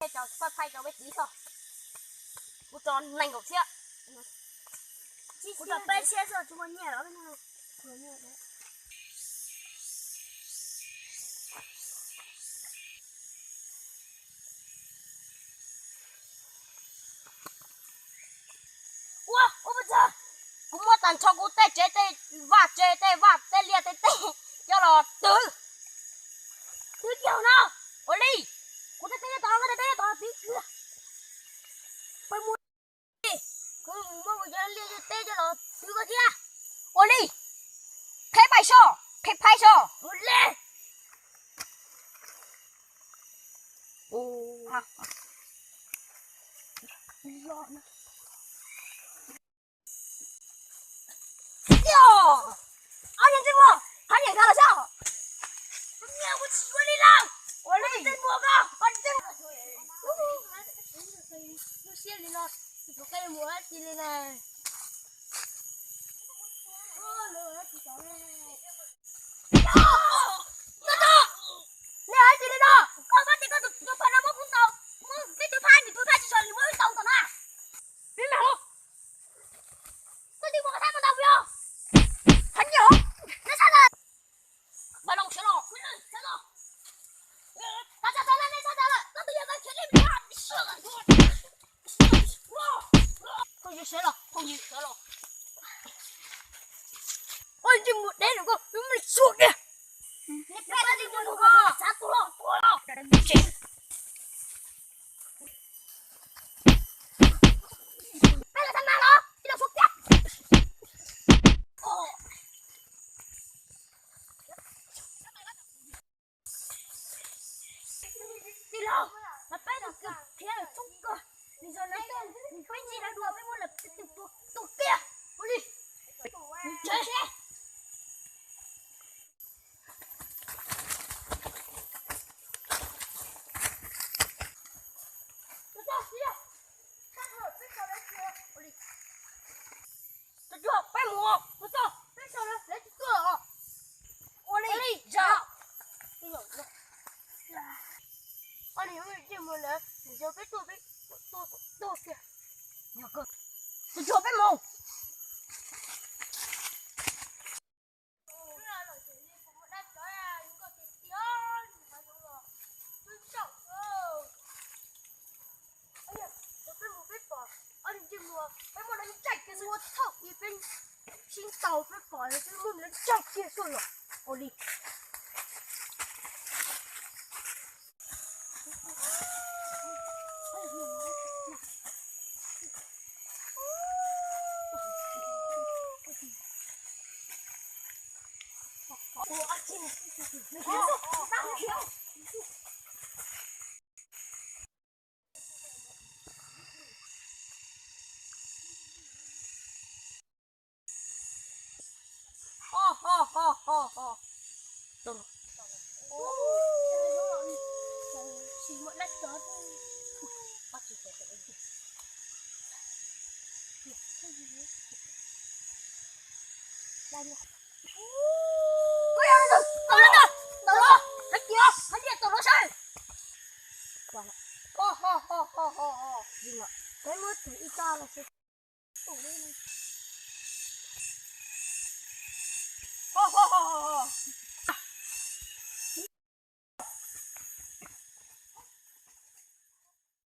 Peb cov pab phaib rau peb txiv xwb. Kuv tso nees nkaum txhiab. Kuv tso peb txhiab xwb, tsis muaj nyiaj los. Ua, ua, kuv muab tag nrho kuv tej tsev, tej vaj tsev, tej vaj tej liaj tej teb coj los twv, twv kiag no. Ua li, kuv tej teb nyob tod, koj tej teb nyob tod, twv kiag. Peb mus, kuv muab kuv cov liaj cov teb coj los twv koj thiab. Ua li, qheb phaib soj, qheb phaib soj. Ua li. Ob niag ntsej muag, hab niam nkag los xyov. Ua li, ua li. Lub siab li no, tus qe mus dab tsi li na. Nej hais dab tsi li no? Koj pab tias koj tus phaj no muab kuv ntaus, muab peb tus phaj, nws tus phaj tsis sawv li muab wb ntaus tom na. Peb mam hov. Koj twb muab koj thab muab ntaus kuv yog. Hais nyias hov. Neb sab lawm. Npaj no sawv los, sawv los. Tag tag tag, nej sab tag lawm, koj twb yog koj khiav li. Phooj ywg sawv los, phooj ywg sawv los. Oj, ntsej muag deb lawm koj, wb mus xyuas kiag. Peb los txhab tus los, tua los. Peb los txhab mas los, tsis los xyuas kiag. Tij laug, mas peb tus khiav lawm tshoob kawg, nws yog lawv tuaj, peb ntsia lawv dua peb muab lawv tus tua tiag. Ua li, nws tsev seb. Tus cuag peb mus, tus cuag peb sau lawv tsis tuaj os. Ua li, zam. Ob niag ntsej muag lawv, nws yog peb tuaj peb tuaj tuaj tiag. Tus cuag peb mus. Peb mus peb pom ob niag ntsej muag, peb muab lawv ntsaig kiag xwb, ua thaum ub peb sib ntaus peb pom peb muab lawv ntsaig kiag xwb los ua li. Peb muab tus ib tag los.